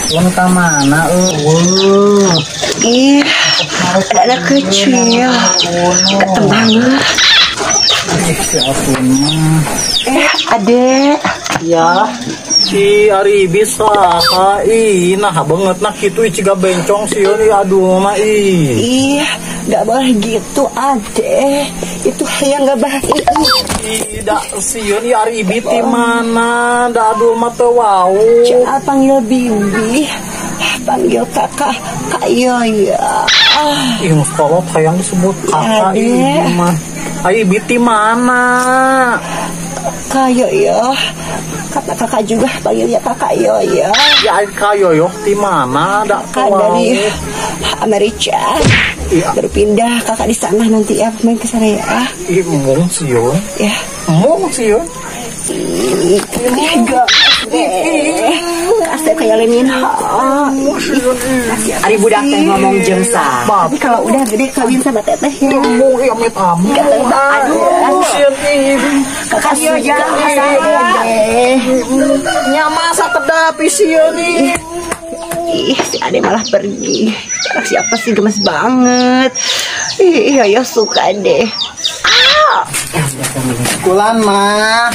Lu ka mana eueuh? Ih, ada anak kecil. Ganteng banget. Ih, si Atun mah. Adek. Ya. Si ari bisa ih nah banget nah kitu ciga bencong sieun ih aduh mah ih. Ih, enggak boleh gitu, Adek. Itu yang enggak baik. Ih, da sieun ih ari ibi ti mana? Da aduh mah teu wau. Jangan panggil bibi. Panggil kakak, Kak Yoyo. Ih, kolot hayang disebut kakak ih mah. Ai ibi ti mana? Kak Yoyo. Kata kakak juga panggilnya kakak Yoyo. Ya Kak Yoyo di mana? Kakak dari Amerika. Iya. Baru pindah kakak di sana nanti ya main ke sana ya. Ih, mung sieun. Ya. Mung sieun. Ih, asep kayak Lemin. Ari budak teh ngomong jeung saha? Tapi kalau udah gede kawin sama teteh ya. Mung ieu amit amu. Aduh, sieun ih. Kakak suka deh. Nya masa kedapi sieun ih. Ih, si Ade malah pergi. Siapa sih gemes banget. Ih, ya suka deh. Ah. Kulan mah.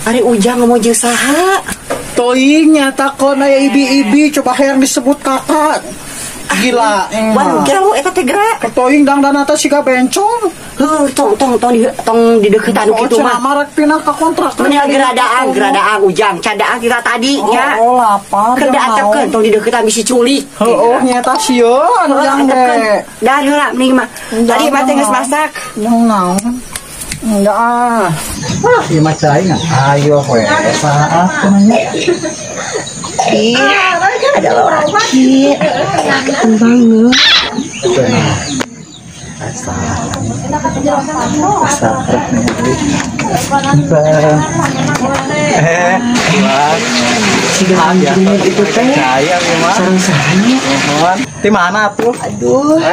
Ari Ujang ngomong jeung saha? Toing nyata kon aya ibi-ibi coba hayang disebut kakak. Gila. Waduh, gelo eta teh gerak. Toing dangdana teh siga bencong. Heuh, tong tong tong di tong di deuketan kitu mah. Oh, cenah pindah ka kontrak. Mending geradaan Ujang, candaan kita tadi nya. Oh, lapar. Keur diantepkeun tong di deuketan bisi culik. Heuh, nyata sieun Ujang ge. Dah heula mending mah. Tadi mah teh geus masak. Naon? Enggak ah. Ah, ieu mah cai ayo we. Saha atuh. Ih, ada laki. Ganteng banget. Si ganteng itu teh. Sareng-sarengnya. Di mana tuh? Aduh.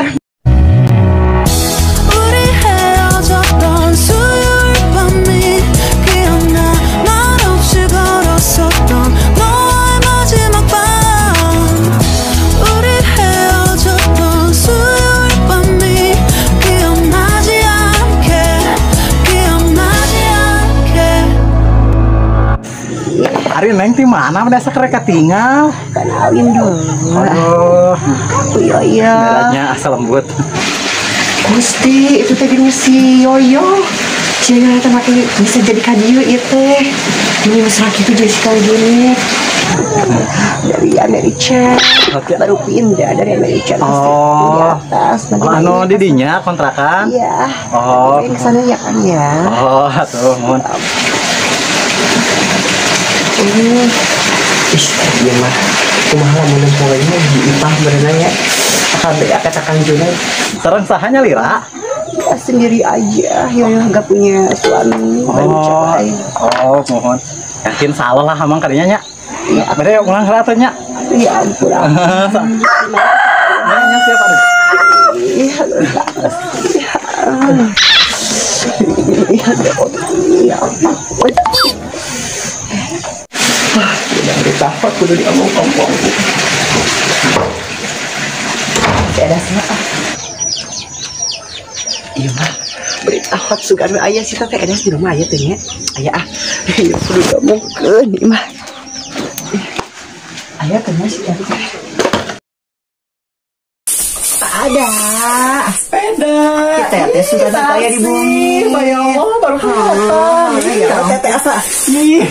Ari neng di mana udah sakrek tinggal? Kenalin dong. Aduh. Iya iya. Merahnya asal lembut. Gusti, itu tadi si Yoyo. Si Yoyo teh makin bisa jadi kadieu ieu teh. Ini mesra gitu jadi sekali gini. Dari Amerika. Baru pindah dari Amerika. Oh. Di atas. Oh, anu di dinya kontrakan? Iya. Oh. Ke sana ya kan ya. Oh, atuh mun. Ih, iya mah, kumaha lamun pokoknya di ipah berenang ya. Akan kata Kang Junaid. Sareng sahanya lira? Ya sendiri aja, Yoyo nggak punya suami. Baru cerai. Oh, mohon. Yakin salah lah amang kadinya nya. Iya. Bade ulang heula atuh nya. Ya ampun. Nya siapa aduh. Iya. Iya. Iya. Wah, udah ditahot kudu diomong-omong. Ada siapa? Iya mah, berita hot sugan aya sih teh ada di rumah aya teh nya. Aya ah, ieu kudu diomongkeun ieu mah. Aya teh sih teh. Ada sepeda. Kita teh sudah aya di bumi. Ya Allah, baru kelihatan. Iya, teh asa. Ih.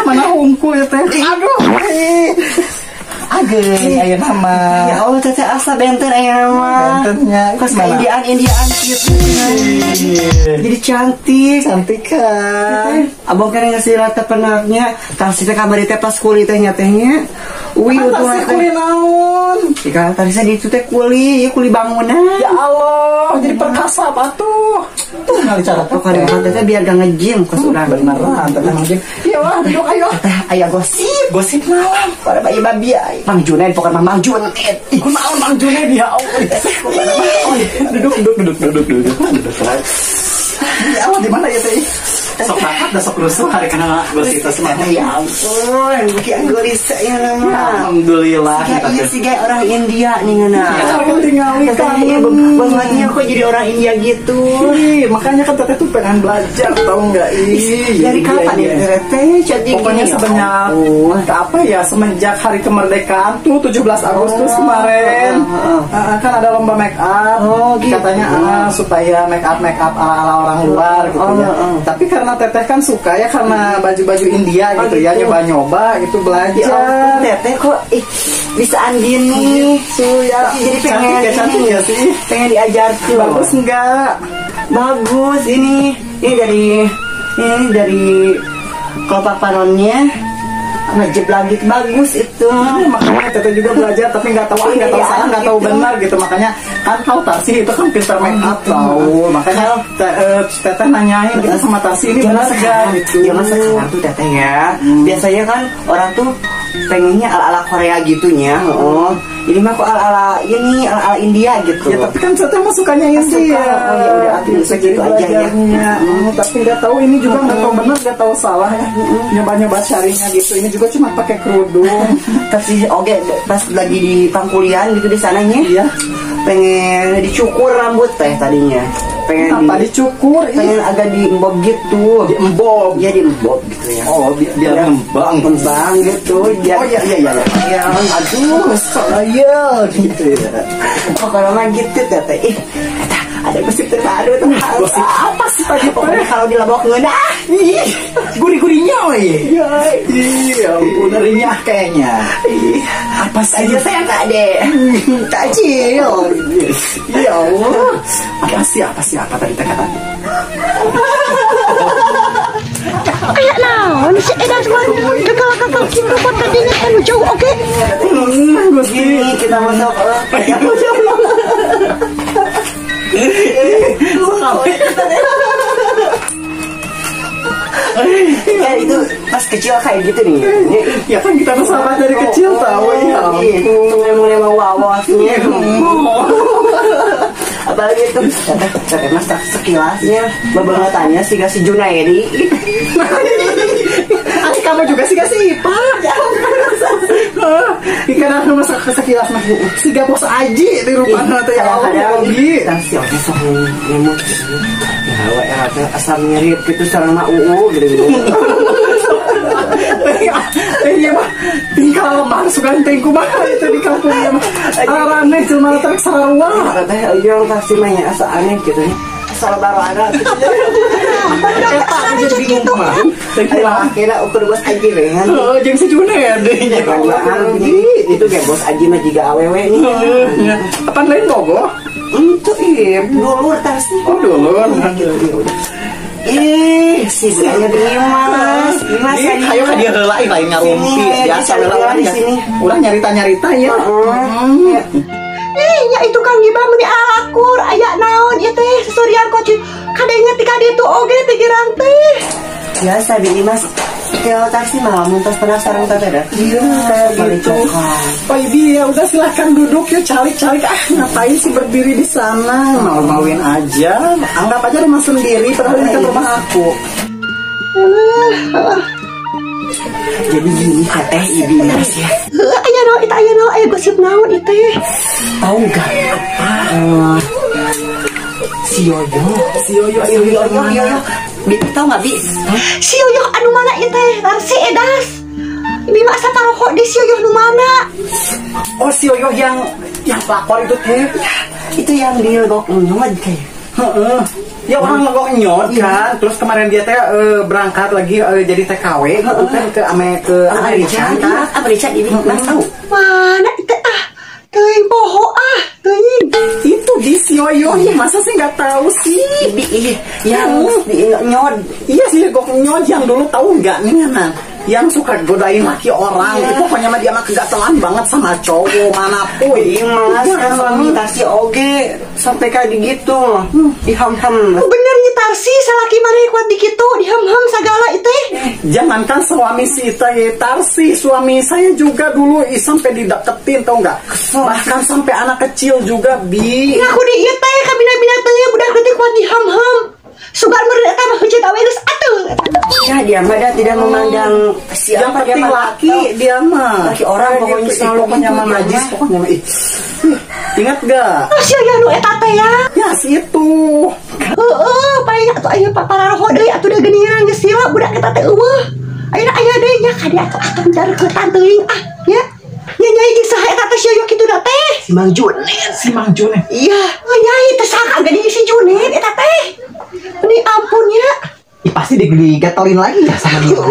Mana hungkul ya teh? Aduh. Ageng aya nama. Ya Allah teteh asa benten aya nama. Bentennya kos ka Indian gitu. Jadi cantik, cantik kan. Abang kan ngasih rata penaknya, kasih teh kamari teh pas kuli teh nya tehnya. Uwi utuh teh kuli naon? Ika tadi saya ditu teh kuli, kuli bangunan. Ya Allah, jadi perkasa atuh. Tuh ngali cara tuh kan teh biar gak nge-gym kos urang. Beneran teh nge-gym. Iya wah, duduk ayo. Teh aya gosip, gosip naon? Para bayi babi Mang Junaid pokoknya Mang Junaid. Ih, kunaon Mang Junaid ya Allah. Duduk duduk duduk duduk duduk. Ya Allah, di mana ya teh? Sok rapat dah sok rusuh hari karena gosip semangat. Ya ampun, bukan gelis ya nama. Alhamdulillah. Iya sih kayak orang India nih ngana. Tinggal bangetnya kok jadi orang India gitu. Ih, makanya kan teteh tuh pengen belajar tau nggak? Ih, dari kapan ya teteh? Pokoknya semenjak apa ya? Semenjak hari kemerdekaan tuh 17 Agustus kemarin. Kan ada lomba make up. Gitu. Katanya supaya make up ala-ala orang luar gitu ya. Tapi karena teteh kan suka ya karena baju-baju India gitu ya, nyoba-nyoba gitu belajar. Ya, teteh kok bisaan gini. Ya, jadi pengen cantik ya, cantik ya sih. Pengen diajarkan. Bagus enggak? Bagus ini. Ini dari kelopak panonnya ngejep lagi bagus itu. Makanya teteh juga belajar tapi nggak tahu nggak tahu salah nggak tahu benar gitu. Makanya kan tahu Tarsi itu kan pintar make up tahu. Makanya teteh nanyain gitu sama Tarsi ini benar nggak gitu. Zaman sekarang tuh teteh ya. Biasanya kan orang tuh pengennya ala-ala Korea gitunya. Ini mah kok ala-ala ini ala-ala India gitu. Ya tapi kan teteh mah sukanya India. Oh ya udah aku gitu aja ya. Tapi nggak tahu ini juga nggak tahu benar nggak tahu salah ya. Nyoba-nyoba carinya gitu. Ini juga cuma pakai kerudung. Tapi oke pas lagi di pangkulian gitu di sananya. Iya. Pengen dicukur rambut teh tadinya. Pengen apa dicukur? Pengen agak diembob gitu. Diembob? Iya diembob gitu ya. Oh biar ngembang. Ngembang gitu. Biar, oh iya iya iya. Ya, aduh saya gitu ya. Pokoknya mah gitu teteh. Ih, ada gosip terbaru tuh. Gosip apa sih tadi? Pokoknya kalau dilebok ngeunah. Ih, gurih-gurihnya oi. Iya, ampun renyah kayaknya. Ih, apa sih? Aja saya tak ada. Takjil. Ya Allah. Apa sih apa tadi kata? Kayak naon si edan mah gagal-gagal kitu buat tadinya anu jauh oke. Gusti, kita masuk. Ya itu pas kecil kayak gitu nih. Ya kan kita tuh sahabat dari kecil tahu ya. Ampun, mulai mau wawasnya. Apalagi itu teteh mas sekilasnya bebangetannya sih kasih Junaidi. Ay, kamu juga sih kasih Ipa. Ikan aku masak sekilas mah siga bos aji di rumah nanti ya Allah. Kadang-kadang si oke sok ngemut ya wa era teh asal mirip gitu sareng mah uu gitu. Iya mah tinggal lemah sugan teh kumaha itu di kampungnya mah. Araneh cuma trek sarua. Teteh euy pasti mah nya asa aneh gitu nya. Asal barana gitu. Eta jadi bingung mah. Akhirnya ukur bos aji we kan. Heeh, jeung si Junaid ya. Itu ge bos aji mah jiga awewe nih. Apaan lain bogoh? Itu iya, dulur Tarsi. Oh, dulur. Ih, si saya Dimas. Dimas ayo ka dieu heula lain ngarumpi biasa heula urang nyarita-nyarita ya. Ih, nya itu Kang Gibah meuni alakur aya naon ieu teh sesurian koci kadenge ti ka ditu oge teh girang teh. Biasa Dimas. Kalau Tarsi mah mun tos penasaran teh dah. Iya, gitu. Oh iya, udah silahkan duduk ya, calik-calik. Ah, ngapain sih berdiri di sana? Malu-maluin aja. Anggap aja rumah sendiri, padahal ini kan rumah aku. Jadi gini teteh Ibi Mas ya. Aya naon eta aya naon aya gosip naon ieu teh? Tahu enggak apa? Si Yoyo, si Yoyo, si Yoyo, Yoyo. Bi, tahu nggak Bi? Si Yoyo anu mana ieu teh? Tarsi edas. Bi mah asa paroho di si Yoyo nu mana? Oh, si Yoyo yang pelakor itu teh. Ya, itu yang di Legok Nyod kayak. Heeh. Ya orang Legok Nyod kan. Terus kemarin dia teh berangkat lagi jadi TKW gitu kan ke Amerika kan. Amerika ini Mas tahu. Mana itu ah? Teuing poho ah, teuing. Itu di si Yoyo, ya, masa sih nggak tahu sih? Bi, yang di Nyod. Iya sih Legok Nyod yang dulu tahu nggak nih Nana? Yang suka godain laki orang, itu pokoknya mah dia mah kegatelan banget sama cowok manapun. Iya mas, kan suami Tarsi oge sampai kayak gitu, diham-ham. Bener nih Tarsi, salaki mana kuat di kitu, diham-ham segala itu. Jangankan suami si Tarsi, suami saya juga dulu sampai dideketin tau nggak? Bahkan sampai anak kecil juga bi. Ngaku di ieu teh kabina-bina teh budak leutik kuat diham-ham. Sugan meureun eta mah heuceut awe geus atuh Dia mah dia tidak memandang siapa. Yang penting dia mah laki dia mah. Laki orang pokoknya gitu. Selalu pokoknya gitu mah dia najis mah. Pokoknya mah. Ih. Ingat gak? Ah, si Yoyo nu eta teh ya. Ya si itu. Heeh, paling atuh aya papararoho deui atuh da geuningan geus sila budak eta teh eueuh. Ayeuna aya deui nya ka dia atuh atuh jareuketan teuing ah nya. Nya nyai jeung saha eta teh si Yoyo kitu da teh? Si Mang Junet. Si Mang Junet. Iya, oh, nyai teh sangka geuning si Junet eta teh. Ini ampun ya. Ih, pasti digatelin lagi ya sama dia.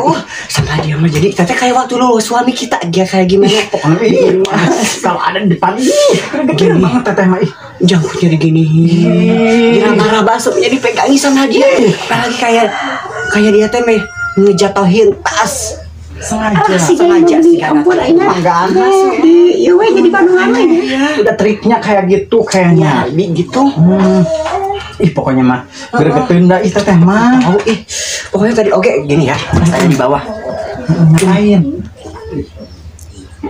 Sama dia mah jadi teteh kayak waktu dulu suami kita dia kayak gimana? Pokoknya ih, kalau ada di depan ih, gregetan banget teteh mah ih. Jangkutnya diginiin. Dia marah basuknya dipegangi sama dia. Apalagi kayak kayak dia teh meh ngejatohin tas. Sengaja. Ah, si sengaja Sengaja sih, ampun ayeuna. Manggaan Di ieu we jadi bandungan we nya. Udah triknya kayak gitu kayaknya. Ya, bi gitu. Ih, pokoknya mah gregetan dah ih teteh mah. Tahu ih. Pokoknya tadi oke gini ya, pas ada di bawah. Ngapain?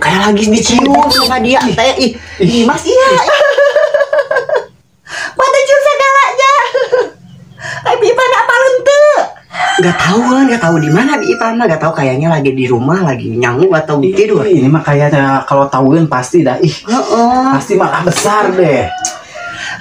Kayak lagi dicium sama dia teh ih. Ih, Mas iya. Mata cium segalanya. Ai Bi Ipan apaleun teu? Gak tahu kan, gak tahu di mana Bi Ipan mah, gak tahu kayaknya lagi di rumah lagi nyangu atau tidur. Ini mah kayaknya kalau tahuin pasti dah ih. Heeh. Pasti malah besar deh.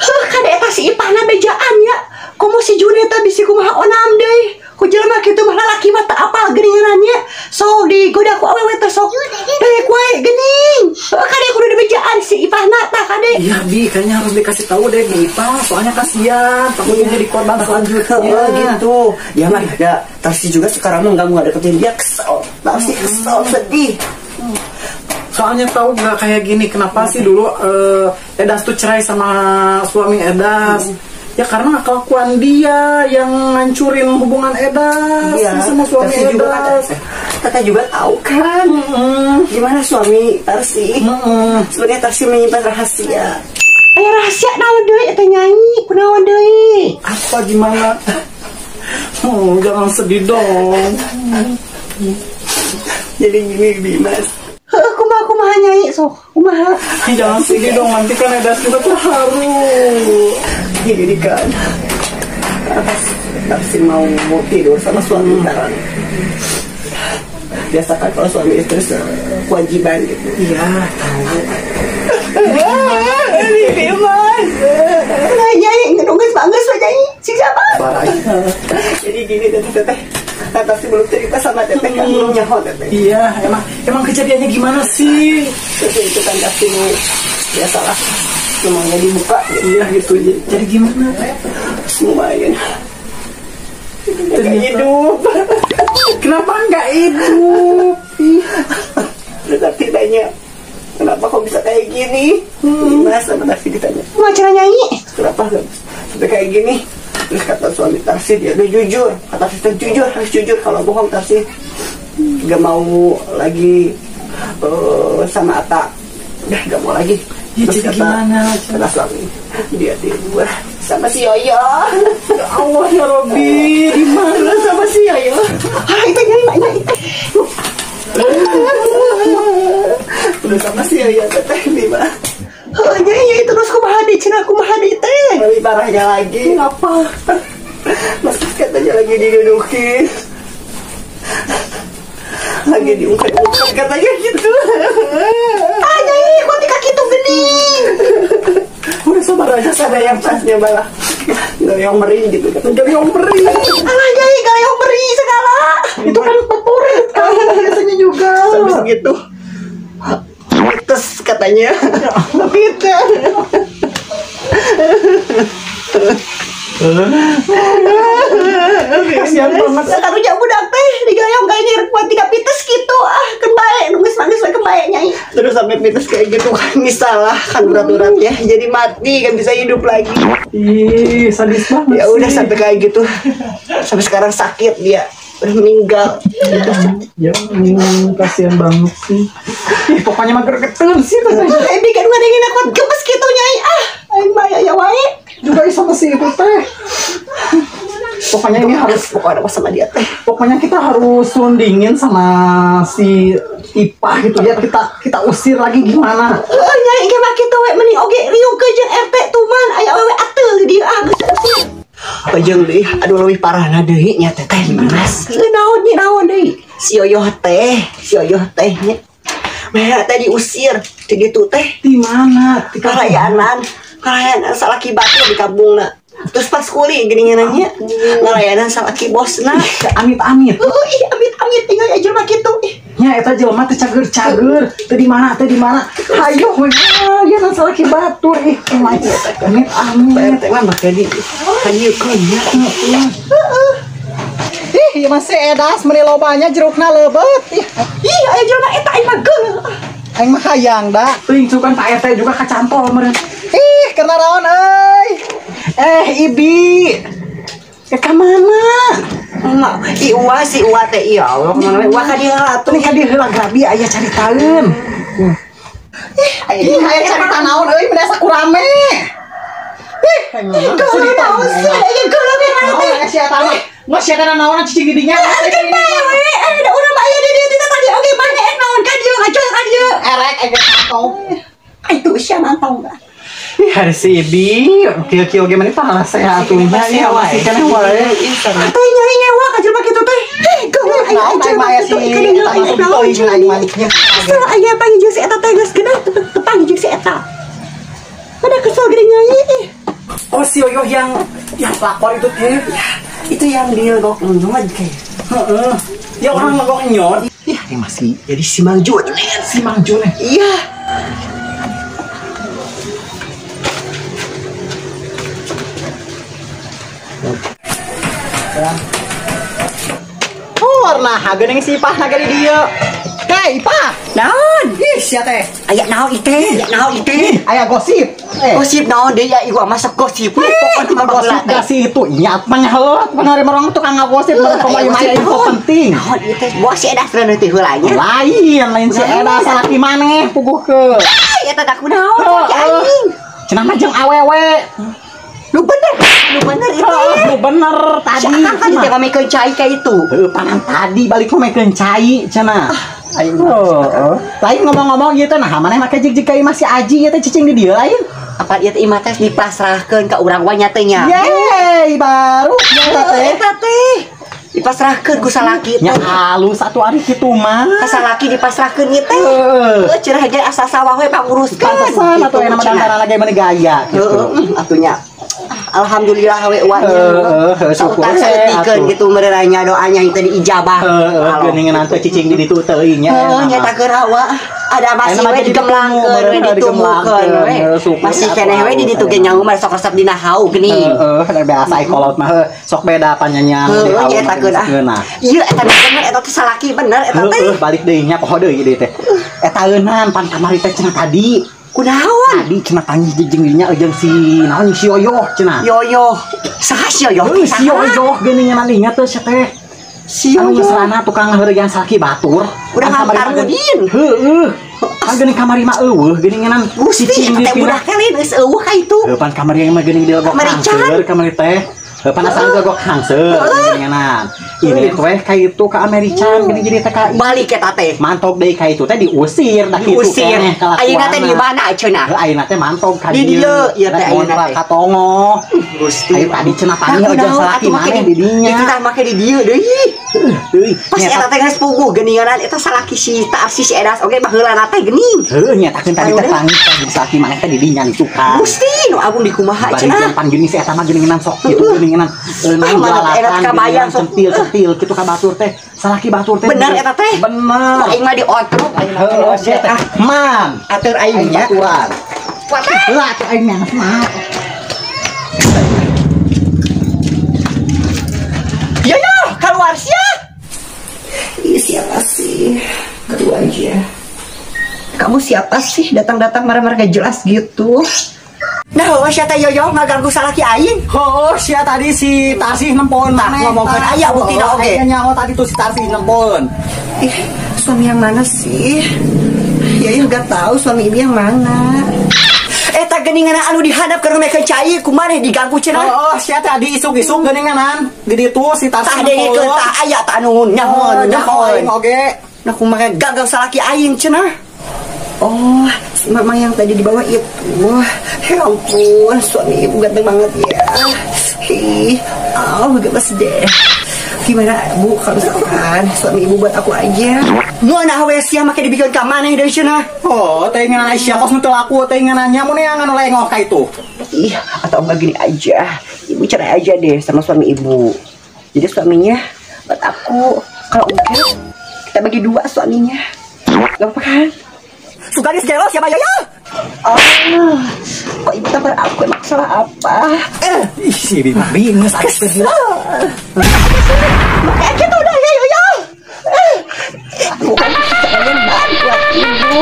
Heuh, kada eta si Ipana bejaan ya. Komo si Junet teh bisi kumaha onam deui. Ku jelema kitu mah lalaki mah teu apal geuningan nya. Sok digoda ku awewe teh sok daek wae geuning. Heuh, kade kudu dibejaan si Ipana tah kade. Iya Bi, kayaknya harus dikasih tahu deh Bi Ipa, soalnya kasihan, takutnya jadi korban selanjutnya. Oh gitu. Ya mah ya Tarsi juga sekarang mah nggak mau deketin dia, kesel. Tarsi kesel sedih. Soalnya tahu nggak kayak gini, kenapa sih dulu Edas tuh cerai sama suami Edas? Ya karena kelakuan dia yang ngancurin hubungan Edas sama suami Tarsi juga kan, Edas. Teteh juga tahu kan gimana suami Tarsi. Sebenarnya Tarsi menyimpan rahasia. Aya rahasia naon deui eta nyai? Kunaon deui? Apa gimana? Oh, jangan sedih dong. Jadi gini Bimas. Heuh, kumaha kumaha nyai sok? Kumaha? Jangan sedih dong, nanti kan Edas juga terharu. Jadi kan pas Tarsi mau tidur sama suami kan. Biasa kan kalau suami istri kewajiban gitu. Iya, tahu. Ini Bimas. Nah, nyai geus bagus we nyai. Sing siapa? Jadi gini teteh teteh. Tarsi belum cerita sama teteh kan, belum nyaho teteh. Iya, emang emang kejadiannya gimana sih? Terus itu kan Tarsi mau biasalah semuanya dibuka gitu. Iya gitu. Jadi gimana? Lumayan. Nggak hidup. Kenapa nggak hidup? Ih. Terus Tarsi tanya, kenapa kok bisa kayak gini? Mas sama Tarsi ditanya, Kumaha cara nyai? Kenapa nggak sampai kayak gini? Terus kata suami Tarsi, dia udah jujur. Kata Tarsi tuh jujur, harus jujur. Kalau bohong Tarsi nggak mau lagi sama Ata. Udah nggak mau lagi. Ya, Terus jadi kata, gimana? Kata suami, dia tidur sama si Yoyo. Ya Allah ya Robi, di mana? Sama si Yoyo. Ah, itu nyai mah nyai. Udah sama si Yoyo teteh Bima. Heuh, nyai nyai terus kumaha deui cenah kumaha deui teh? Lebih parahnya lagi. Kenapa? Mas katanya lagi didudukin. Lagi diungkap-ungkap katanya gitu. Ah, nyai kok tika kitu geuning. Udah sabar aja, Ada yang pasnya malah gayong meri gitu katanya. Gayong meri. Alah nyai gayong meri segala. Itu kan favorit kan biasanya juga. Sampai segitu. Mites katanya. Peter. Kasihan banget. Karunya budak teh digayong gayong kuat tiga pites gitu ah keun bae nu geus manggis we keun bae nyai. Terus sampai mites kayak gitu kan misalah kan urat-uratnya jadi mati kan bisa hidup lagi. Ih, sadis banget. Ya udah sih. Sampai kayak gitu. Sampai sekarang sakit dia. Udah meninggal. Ya, kasihan banget sih. Ih, pokoknya mah gregetan sih teteh. Eh bikin ngadengin aku gemes gitu nyai ah. Aing mah ya wae. Juga sama si ibu teh. Pokoknya ini harus pokoknya sama dia teh. Pokoknya kita harus rundingin sama si Ipah gitu ya, kita usir lagi gimana? Heeh nyai ge mah kitu we mending oge riung ke jeung RT tuman aya awewe ateul di dieu ah geus usir. Jeung deui aduh leuwih parahna deui nya teh teh Mas. Naon nya naon deui? Si Yoyoh teh nya. Meh teh diusir ti ditu teh. Di mana? Di karayanan. Karayanan salaki batur di kampungna. Terus pas kuli geuningan nya ngalayanan salaki bosna. Amit-amit. Ih, amit-amit tinggal aja mah kitu. Nya eta jelema teh cager-cager. Teu di mana, teu di mana. Hayo we ngalayanan salaki batur ih. Amit-amit. Teh mah make di kadieukeun nya. Heeh. Ih, ieu mah si Edas meuni lobanya jerukna leubeut. Ih, ih aya jelema eta aing mah geuleuh. Aing mah hayang da. Teuing sukan Pak RT juga kacantol meureun. Ih, karena raon euy. Ibi. Ka mana? Ih, uwa si uwa teh ya Allah, kemana we? Uwa ka dieu heula atuh. Nih ka dieu heula grabi aya caritaeun. Ih, aya carita naon euy, meni asa kurame. Ih, geuleuh naon sih? Aya geuleuh we mana teh? Naon sia eta mah? Geus sia kana naonan cicing di dinya. Da urang mah aya di dieu tadi oge mana ek naon ka dieu ngacol ka dieu. Erek ek mantau. Itu sia mantau enggak? Ih, hari si Ibi, kieu-kieu ge mani pahala sehat tuh. Nya wae, keneh wae. Teh nyai nyewa ka jelema kitu teh. Heh, geuleuh aya jelema kitu ieu aing maliknya. Kesel aya panggil jeung si eta teh geus geunah tepang jeung si eta. Ada kesel gede nyai ih. Oh, si Yoyoh yang pelakor itu teh. Ya, itu yang di legok nyod kayak. Heeh. Ya orang legok nyod. Ih, ini masih jadi si Mang Junet. Si Mang Junet. Iya. Oh, warna geuning si Ipah naga di dieu. Hei, Ipah. Naon? Ih, sia teh. Aya naon ieu teh? Aya naon ieu teh? Aya gosip. Gosip naon deui ya ieu masuk gosip. Pokokna gosip gak itu. Nya panyaheut panari orang tukang ngagosip pokokna mah info penting. Naon ieu teh? Buah si Edas reuneuh teh heula nya. Lain si Edas salaki maneh puguhkeun. Eta teh kunaon ki aing. Cenah mah jeung awewe. Lu bener itu. Lu bener tadi. Si akang kan teh ngamekeun cai ka itu. Heuh, panan tadi balik ngamekeun cai cenah. Aing lain ngomong-ngomong ieu teh nah maneh make jig-jig ka imah si Aji ieu teh cicing di dieu lain. Apa ieu teh imah teh dipasrahkeun ka urang wa nya teh nya. Yeay, baru eta teh. Eta teh dipasrahkeun ku salaki teh. Nya halus atuh ari kitu mah. Ka salaki dipasrahkeun ieu teh. Heuh, cerah ge asa sawah we panguruskeun. Pantesan atuh aya mah dandanan lagi meni gaya kitu. Heeh, atuh nya. Alhamdulillah we wa nya. Heeh, syukur saeutikeun kitu meureuranya doanya itu diijabah. Heeh, geuningan teh cicing di ditu teuing nya. Heuh, nya ta geura wa. Ada masih we digemlangkeun we ditumukeun we. Masih keneh we di ditu ge nyaung mah sok resep dina hau geuning. Heeh, biasa ai kolot mah sok beda panyanyan di hau. Heeh, eta keun ah. Ieu eta bener eta teh salaki bener eta teh. Heeh, balik deui nya poho deui deui teh. Eta eunan pan kamari teh cenah tadi. Kunaon? Tadi cenah tangis di jengginya jeung si naon si Yoyoh cenah. Yoyoh. Saha si Yoyoh? Si Yoyoh geuning nalingnya teh sia teh. Si Yoyoh serana tukang heureuyan salaki batur. Udah ngamar mudin. Heueuh. Kan geuning kamari mah eueuh geuningan Gusti teh budak teh lain geus eueuh ka itu. Heuh pan kamari mah geuning di legok hangseur kamari teh. Heuh pan asal legok hangseur geuninganan. Ini teh ka itu ka American geuning jadi TKI. Balik eta teh. Mantog deui ka itu teh diusir da kitu keneh kalakuan. Ayeuna teh di mana cenah? Heuh ayeuna teh mantog ka dieu. Di dieu ieu teh ayeuna teh. Ka tongo. Gusti. Ayo tadi cenah panggil jeung salaki maneh di dinya. Itu tah make di dieu deui. Deui. Pas eta teh geus puguh geuninganan eta salaki si Tarsi si Edas oge baheulana teh geuning. Heuh nyatakeun tadi teh panggil salaki maneh teh di dinya ditukar. Gusti nu agung di kumaha cenah. Bari pan geuning si eta mah geuningan sok kitu geuningan naon jalatan centil-centil kitu ka batur teh. Salaki batur teh. Bener eta teh. Bener. Aing mah diotruk aing mah. Heuh teh. Man, atur aing nya. Aturan. Lah atuh aing mah. Yo keluar sia. Ih, siapa sih? Kedua aja. Kamu siapa sih datang-datang marah-marah gak jelas gitu? Nah, sia teh Yoyo ngaganggu salaki aing. Heuh, sia tadi si Tarsih nempon maneh. Ngomongkeun aya buktina oge. Aya nyaho tadi tuh si Tarsih nempon. Ih, suami yang mana sih? Yoyo gak tahu suami ibu yang mana. Eta geuningan anu dihadap keur mekeun cai kumaha diganggu cenah. Oh, sia tadi isuk-isuk geuninganan. Di ditu si Tarsih. Tah dengekeun tah aya tah anu nyaho nyaho aing oge. Nah kumaha gagal salaki aing cenah. Oh, memang yang tadi di bawah itu. Ya ampun, suami ibu ganteng banget ya. Ih, oh gemes deh. Gimana Bu kalau misalkan suami ibu buat aku aja? Ngeunah we sia make dibikeun ka maneh deui cenah. Oh, teh ngan Aisyah kos nu teu laku teh ngan nanya mun yang anu lengoh ka itu. Ih, atau enggak gini aja. Ibu cerai aja deh sama suami ibu. Jadi suaminya buat aku. Kalau enggak, kita bagi dua suaminya. Gak apa-apa kan? Suka geus gelo siapa Yoyo? Oh, kok ibu tampar aku, emang salah apa? Ih, si Bima bingus atuh teh gila. Makanya gitu udah ya Yoyo. Aku kan pengen banget buat ibu.